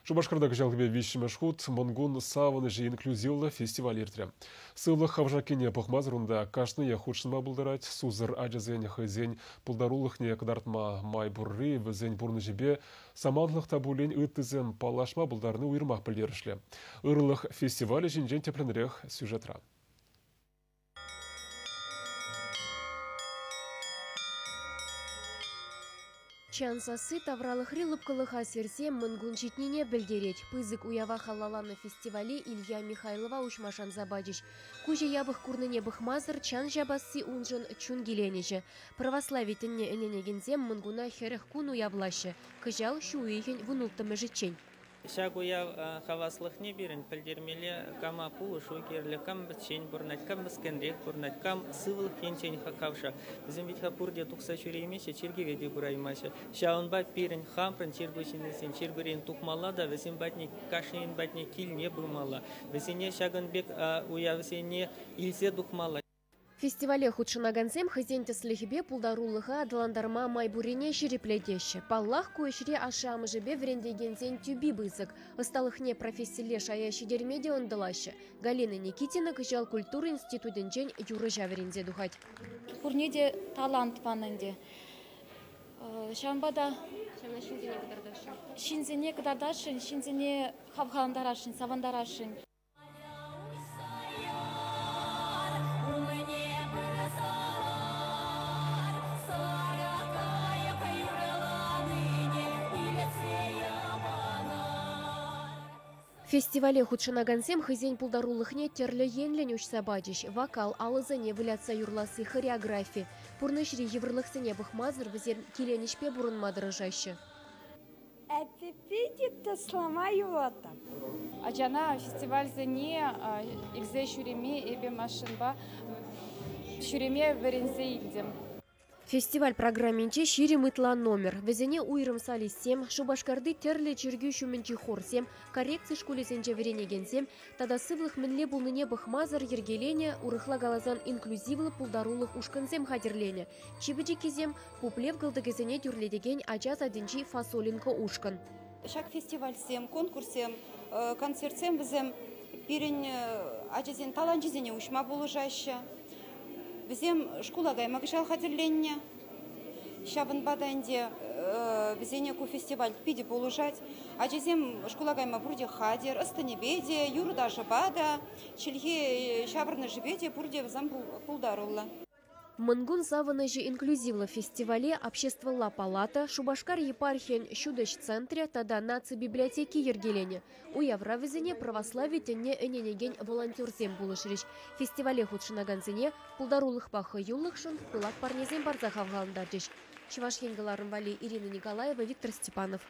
Шупашкарта кӑҫалхипе виҫҫӗмӗш хут Мӑнкун савӑнӑҫӗ инклюзивлӑ фестиваль иртрӗ. Сывлӑх хавшаккине пӑхмасӑр унта кашниех хутшӑнма пултарать. Сусӑр ачасен хӑйсен пултарулӑхне кӑтартма май пурри вӗсен пурнӑҫӗпе самантлӑх та пулин ыттисем паллашма пултарни уйрӑмах пӗлтерӗшлӗ. Ырӑлӑх фестивалӗ ҫинчен тӗплӗнрех сюжетра. Чан сасси тавралӑхри лӑпкӑлӑха сирсе Мӑнкун ҫитнине пӗлтерет. Пысӑк уява халалланӑ фестивале Илья Михайлова уҫма шанса пачӗҫ. Куҫӗ япӑх курнине пӑхмасӑр чан ҫапасси уншӑн чун киленӗҫӗ. Православи тӗнне ӗненекенсем Мӑнкуна 40 кун уявлаҫҫӗ. Кӑҫал ҫу уйӑхӗн вунулттӑмӗшӗччен. Ҫак уяв хаваслӑхне пирӗн пӗлтермелле, кама пулӑшу кирлӗ, кам пӗччен пурӑнать, кам мӗскӗнрех пурӑнать, кам сывлӑх енчен хавшак. Вӗсем вӗт-ха пурте тухса ҫӳреймеҫҫӗ, чиркӗве те пыраймаҫҫӗ. Ҫавӑнпа пирӗн хамӑрӑн чиркӳ ҫыннисен чиркӳрен тухмалла та вӗсем патне, кашнийӗн патне килне пымалла. Вӗсене ҫакӑн пек уявсене илсе тухмалла. Фестивале хутшӑнакансем хӑйсен тӗслӗхӗпе пултарулӑха аталантарма май пуррине ҫирӗплетеҫҫӗ. Паллах, ку ӗҫре ашшӗ-амӑшӗпе вӗрентекенсен тӳпи пысӑк. Ӑсталӑхне профессилле шая ҫитерме те ӑнтӑлаҫҫӗ. Галина Никитина кӑҫал культура институтӗнчен юрӑҫа вӗренсе тухать. Пурне те талант панӑ ӗнтӗ. Ҫавӑнпа та Ҫавна ҫынсене кӑтартасшӑн. Ҫынсене кӑтартасшӑн, ҫынсене хавхалантарасшӑн, савӑнтарасшӑн. Фестивале хутшӑнакансем хӑйсен пултарулӑхне тӗрлӗ енлӗн уҫса пачӗҫ. Вокал, алӑсене вылятса юрласси, хореографи. Пурнӑҫри йывӑрлӑхсене пӑхмасӑр вӗсем киленӗҫпе пурӑнма тӑрӑшаҫҫӗ. Эпӗ питӗ тӑслама юрататӑп. Ачана фестивальсене илсе ҫӳреме эпӗ машинпа ҫӳреме вӗренсе илтӗм. Фестиваль программинче 20 ытла номер. Вӗсене уйрӑм солистсем, Шупашкарти тӗрлӗ чиркӳ ҫумӗнчи хорсем, коррекци шкулӗсенче вӗренекенсем тата сывлӑх мӗнле пулнине пӑхмасӑр йӗркеленӗ, урӑхла каласан инклюзивлӑ пултарулӑх ушкӑнсем хатӗрленӗ. Чи пӗчӗккисем пуплев кӑлтӑкӗсене тӳрлетекен ача садӗнчи «Фасолинка» ушкӑн. Ҫак фестивальсем, конкурссем, концертсем вӗсем пирӗн ачасен таланчӗсене уҫма пулӑшаҫҫӗ. Вӗсем шкула кайма кӑҫал хатӗрленнӗ. Ҫавӑнпа та ӗнтӗ вӗсене ку фестиваль питӗ пулӑшать. Ачасем шкула кайма пурте хатӗр, ӑс-тӑнӗпе те, юрӑ-ташӑпа та, чӗлхе ҫаврӑнӑшӗпе те пурте вӗсем пултаруллӑ. Мӑнкун савӑнӑҫӗ инклюзивлӑ фестивале Обществӑлла палата, Шупашкар епархийӗн ҫутӗҫ центрӗ тата наци библиотеки йӗркеленӗ. Уявра вӗсене православи тӗнне ӗненекен волонтерсем пулӑшрӗҫ. Фестивале хутшӑнакансене пултарулӑхпа хӑюлӑхшӑн пылак парнесем парса хавхалантарчӗҫ. Чӑваш Ен кӑларӑм валли Ирина Николаева, Виктор Степанов.